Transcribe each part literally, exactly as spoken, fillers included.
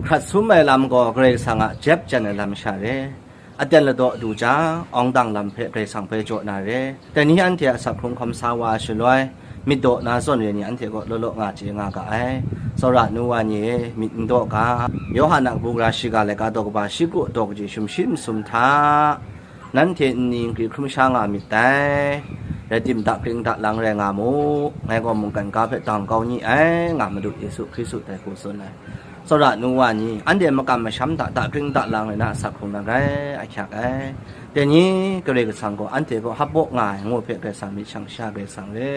Hkrat sum ai lam gaw Karai Kasang a jep jan ai lam sha re. Aten ladaw du jang, awng dang lam hpe Karai Kasang hpe jaw na re. Dai ni anhte a asak hkrung hkawm sa wa ai shaloi, myit daw na zawn re ni anhte kaw law law nga chye nga ga ai. Tsawra nu wa ni e, myit n daw ga. Yawhan a kabu gara shiga laika daw kaba shi kru daw kaji shum shi masum hta, nanhte nni nkri hkrum sha nga myit dai. Rai tim, dakring dalang rai nga mu, ngai gaw mungkan ga hpe dang kau ni ai, nga Madu Yesu Hkristu dai hku tsun ai. Tsawra nu wa ni, anhte makam masham hta dakring dalang rai na asak hkrung na rai ahkyak ai. Dai ni Karai Kasang gaw anhte kaw hap baw nga ai ngu hpe Karai Kasang myit shang sha Karai Kasang re.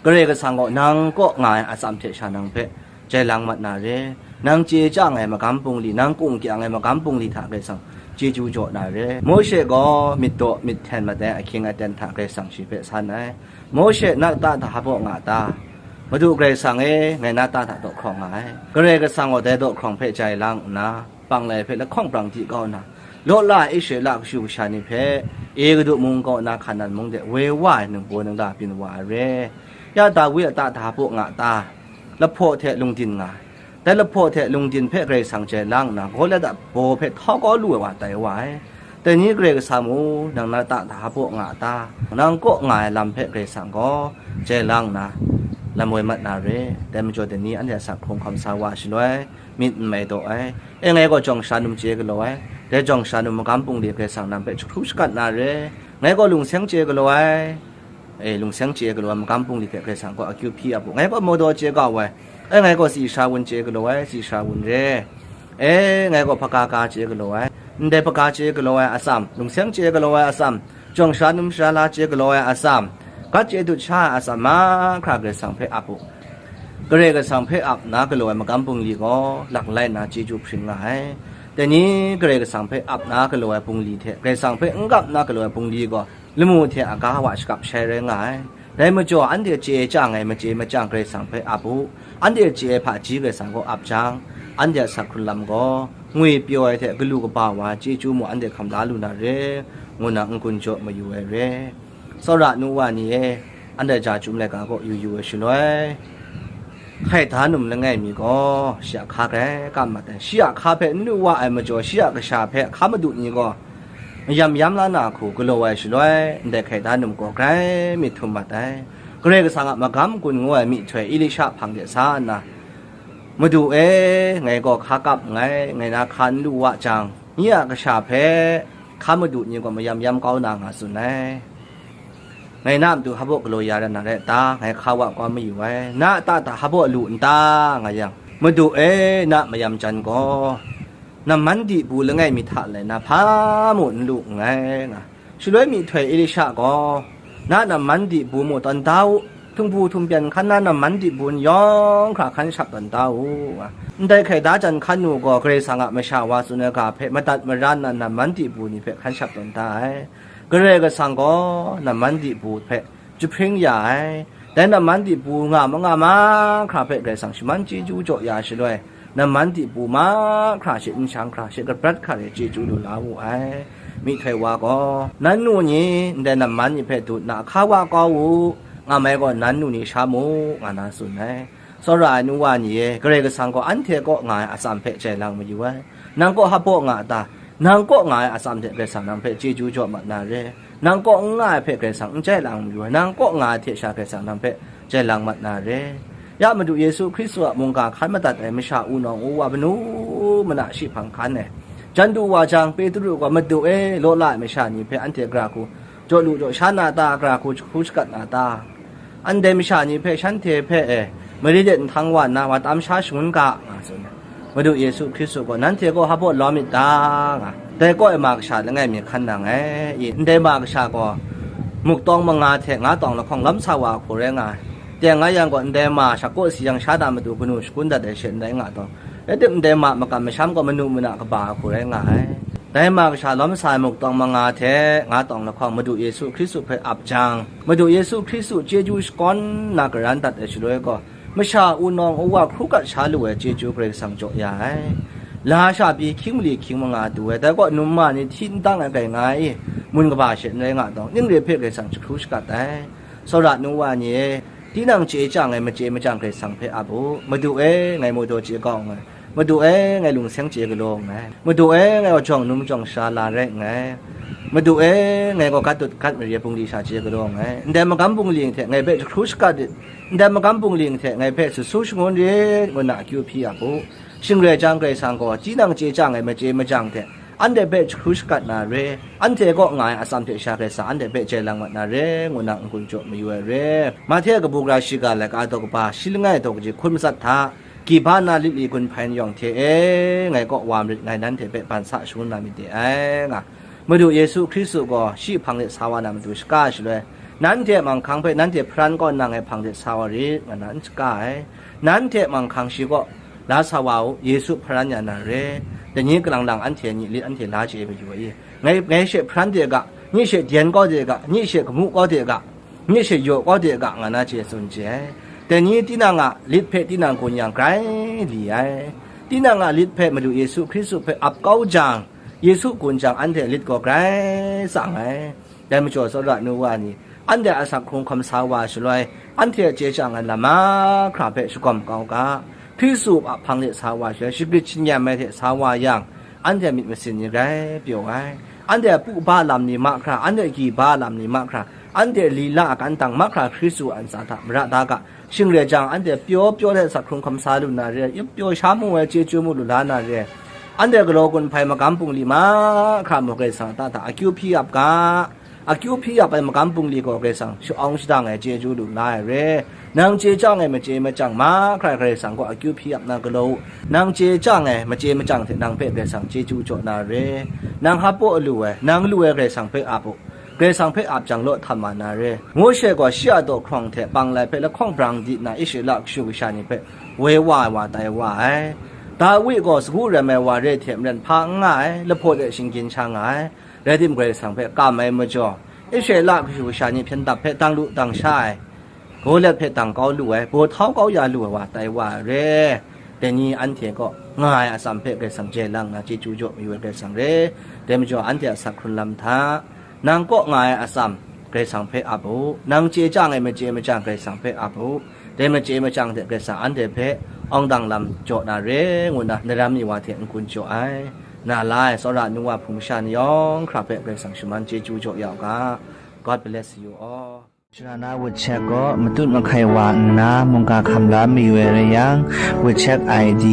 Karai Kasang gaw nang kaw nga ai atsam hte sha nang hpe jai lang mat na re. Nang chye chyang ai magam bungli, nang kung kyang ai magam bungli hta Karai Kasang chyeju jaw na re. Mawshe gaw myit daw myit hten mat ai ahkying aten hta Karai Kasang shi hpe san ai. Mawshe na lata hta hap baw nga ta? Madu Karai Kasang e, ngai na lata hta daw hkrawng nga ai. Karai Kasang gaw dai daw hkrawng hpe jai lang nna, panglai hpe lahkawng brang di kau nna, law la ai Israela kashu kasha ni hpe, Egutu mung kaw na Hkanan mung de woi wa ai ningbaw ningla byin wa ai re. Ya Dawi a lata hta hap baw nga ta? Lahpaw hte lungdin nga ai. Dai lahpaw hte lungdin hpe Karai Kasang jai lang nna, Gawliat a baw hpe htau kau lu ai wa tai wa ai. Dai ni Karai Kasang mung, nang na lata hta hap baw nga ta? Nang kaw nga ai lam hpe Karai Kasang gaw jai lang nna, lam woi mat na re. Dai majaw dai ni anhte a asak hkrung hkawm sa wa ai shaloi, myit n mai daw ai. E, ngai gaw jawng sha num chye galaw ai. Dai jawng sha num magam bungli Karai Kasang nang hpe jahkru shakat na re. Ngai gaw lungseng chye galaw ai. E, lungseng chye galaw ai magam bungli hte Karai Kasang gaw akyu hpyi a bu. Ngai gaw mawdaw chye kau ai. E, ngai gaw tsi sha wun chye galaw ai, tsi sha wun re. E, ngai gaw hpaga ga chye galaw ai. Ndai hpaga chye galaw ai atsam, lungseng chye galaw ai atsam, jawng sha num sha la chye galaw ai atsam, gat chye dut sha ai atsam mahkra Karai Kasang hpe ap u. Karai Kasang hpe ap na galaw ai magam bungli gaw, lak lai nna chyeju hpring nga ai. Dai ni Karai Kasang hpe ap na galaw ai bungli hte, Karai Kasang hpe n gap na galaw ai bungli gaw, lamu hte aga wa shakap shai rai nga ai. Dai majaw, anhte chye chyang ai machye machyang Karai Kasang hpe ap u. Anhte chye ai hpaji Karai Kasang gaw ap jang, anhte a asak hkrun lam gaw ngwi pyaw ai hte galu kaba wa ai chyeju mung anhte hkam la lu na re, ngu na n-gun jaw mayu ai re. Tsawra nu wa ni e, anhte ja chyum laika gaw yu yu ai shaloi, hkai da num langai mi gaw, shi a hka grai kam mat ai. Shi a hka hpe n lu wa ai majaw, shi a kasha hpe hka madu ni gaw mayam yam la na hku galaw ai shaloi, ndai hkai da num gaw grai myit htum mat ai. Karai Kasang a magam gun ngu ai myihtoi Elisha hpang de sa nna, "Madu e, ngai gaw hka kap nngai, ngai na hka n lu wa jang, nye a kasha hpe hka madu ni gaw mayam yam kau na nga tsun ai. Ngai na matu hpa baw galaw ya rai na rai ta? Ngai hka wa kau mayu ai, na a lata hta hpa baw lu n ta?" nga yang, "Madu e, na a mayam jan gaw namman di bu langai mi hta lai na hpa mu n lu nngai," nga. Shaloi myihtoi Elisha gaw, "Na a namman di bu mu tawn da u, htung hpu htum pyan hkan na namman di bu ni yawng hkra hkan shap tawn da u," nga. Ndai hkai da jan hkan nu gaw Karai Kasang a masha wa tsun ai ga hpe madat mara nna namman di bu ni hpe hkan shap tawn da ai. Karai Kasang gaw namman di bu hpe jahpring ya ai. Dai namman di bu nga ma nga mahkra hpe Karai Kasang shaman chyeju jaw ya shaloi, namman di bu mahkra she nshang hkra she kabrat hkra re chyeju lu la wu ai. Myihtoi wa gaw, "Nan nu ni ndai namman ni hpe dut na hka wa kau u, nga mai gaw nan nu ni sha mu," nga na tsun ai. Tsawra ai nu wa ni e, Karai Kasang gaw anhte kaw nga ai atsam hpe jai lang mayu ai. Nang kaw hpa baw nga a ta? Nang kaw nga ai atsam hte Karai Kasang nang hpe chyeju jaw mat na re. Nang kaw n nga ai hpe Karai Kasang n jai lang mayu ai. Nang kaw nga ai hte sha Karai Kasang nang hpe jai lang mat na re. Ya Madu Yesu Hkristu a mungga hkan madat ai masha wunawng wuwa manu mana shi hpang hkan ai. Jan du wa jang, Petru gaw, "Madu e, law la ai masha ni hpe anhte gara hku jaw lu jaw sha na ta? Gara hku jahkru shakat na ta? Ndai masha ni hpe shanhte hpe e, mari de nhtang wa nna, wa tam sha shangun ga," nga tsun ai. Madu Yesu Hkristu gaw, "Nanhte gaw hpa baw lawm myit ta?" nga. Dai kaw ai ma kasha langai mi hkan nang ai i? Ndai ma kasha gaw muk tawng manga hte nga tawng lahkawng lawm sa wa hku rai nga ai. Teng nga yang gaw, ndai ma shakaw si yang sha ta matu kanu shakun dat ai she ndai nga taw, rai tim, ndai ma makam masham gaw manu mana kaba hku rai nga ai. Dai ma kasha lawm sa ai muk tawng manga hte nga tawng lahkawng Madu Yesu Hkristu hpe ap jang, Madu Yesu Hkristu chyeju shakawn na garan dat ai shaloi gaw, masha wunawng wuwa hkru gat sha lu ai chyeju Karai Kasang jaw ya ai. La sha pyi hkying mali hkying manga du ai, dai kaw num ma ni hti n tang ai grai nga ai i? Mun kaba she n rai nga taw, ning re hpe Karai Kasang jahkru shakat ai. Tsawra nu wa ni e, tinang chye chyang ai machye machyang Karai Kasang hpe ap u. "Madu e, ngai mawdaw chye kau nngai, Madu e, ngai lungseng chye galaw nngai. Madu e, ngai gaw jawng num jawng sha la rai nngai. Madu e, ngai gaw gat dut gat mare bungli sha chye galaw nngai. Ndai magam bungli hte ngai hpe jahkru shakat rit, ndai magam bungli hte ngai hpe su su shangun rit, ngu na akyu hpyi ap u. Shing rai jang, Karai Kasang gaw tinang chye chyang ai machye machyang hte anhte hpe jahkru shakat na re, anhte kaw nga ai atsam hte sha Karai Kasang anhte hpe jai lang mat na re, ngu na n-gun jaw mayu ai re. Mahte kabu gara shiga laika daw kaba shi langai daw kaji hkun matsat hta, kaba na lit li gun hpai n yawng hte e, ngai kaw wa marit, ngai nanhte hpe ban sa shangun na myit de ai, nga. Madu Yesu Hkristu gaw shi hpang de sa wa na matu shaka shaloi, nanhte manghkang hpe nanhte hparan kaw nang e hpang de sa wa rit, nga na n shaka ai. Nanhte manghkang shi kaw la sa wa u, Yesu hparan ya na re. Dai ni kalang lang anhte a nyi lit anhte la chye ai mayu ai i? Ngai, ngai she hparan de ga, nyi she dyen kau de ga, nyi she gamu kau de ga, nyi she yaw kau de ga, nga na chye tsun chye ai. Dai ni tinang a lit hpe tinang gun yang grai li ai. Tinang a lit hpe Madu Yesu Hkristu hpe ap kau jang, Yesu gun jang anhte lit gaw grai tsang ai. Dai majaw tsawra nu wa ni, anhte a asak hkrung hkawm sa wa shaloi, anhte a chye chyang ai lam mahkra hpe shagawm kau ga. Hkristu a hpang de sa wa shaloi, shagrit shingyam ai hte sa wa yang, anhte myit masin ni grai pyaw ai. Anhte a pu ba lam ni mahkra, anhte a gi ba lam ni mahkra, anhte a lila a kantang mahkra Hkristu a ntsa hta mara da ga. Shing rai jang, anhte pyaw pyaw hte asak hkrung hkawm sa lu na re, yin pyaw sha mu ai, chyeju mu lu la na re. Anhte galaw gun hpai magam bungli mahkra mung Karai Kasang a ta hta akyu hpyi ap ga. Akyu hpyi ap ai magam bungli gaw Karai Kasang sha-awng shadang ai chyeju lu la ai re. Nang chye chyang ai machye machyang mahkra Karai Kasang gaw akyu hpyi ap na galaw u. Nang chye chyang ai machye machyang hte nang hpe Karai Kasang chyeju jaw na re. Nang hpaw lu ai, nang lu ai Karai Kasang hpe ap u. Karai Kasang hpe ap jang law htam wa na re. Mawshe gaw shi a daw hkrawng hte panglai hpe lahkawng brang di nna Israela kashu kasha ni hpe woi wa ai wa tai wa ai. Dawi gaw sagu rem ai wa re hte maren hpa n nga ai, lahpaw de shinggyim sha nga ai. Rai tim, Karai Kasang hpe kam ai majaw, Israela kashu kasha ni hpyen dap hpe dang lu dang sha ai, Goliat hpe dang kau lu ai, baw htau kau ya lu ai wa tai wa ai re. Dai ni anhte kaw nga ai atsam hpe Karai Kasang jai lang na chyeju jaw mayu ai Karai Kasang re. Dai majaw anhte a asak hkrun lam hta, nang kaw nga ai atsam Karai Kasang hpe ap u. Nang chye chyang ai machye machyang Karai Kasang hpe ap u. Dai machye machyang hte Karai Kasang anhte hpe awng dang lam jaw na re, ngu na daram ni wa hte n-gun jaw ai. Na la ai tsawra nu wa hpung masha ni yawng hkra hpe Karai Kasang shaman chyeju jaw ya u ga. God bless you all. Sara na wut chek gaw matut mahkai wa nna mungga hkam la mayu ai rai yang, wut chek I D,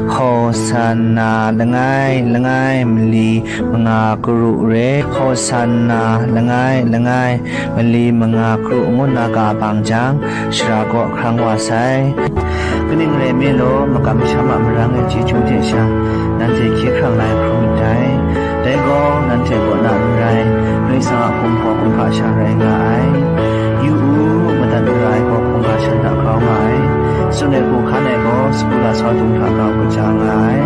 Hosanna langai langai mali manga karu re, Hosanna langai langai mali manga karu ngu na ga bang jang, sara kaw hkrang wa sai. Kaning rai mi law, makam masham a marang e chyeju hte sha, nanhte hkye hkrang lai hkrum ndai. Dai gaw, nanhte kaw na n rai, Karai Kasang a hpung hpaw hpung hpa sha rai nga ai. Yu u, madat mara ai gaw hpung ga shan hta grau nga ai. Tsun ai hku hkan ai gaw, sagu lasau dung hta grau kaja nga ai.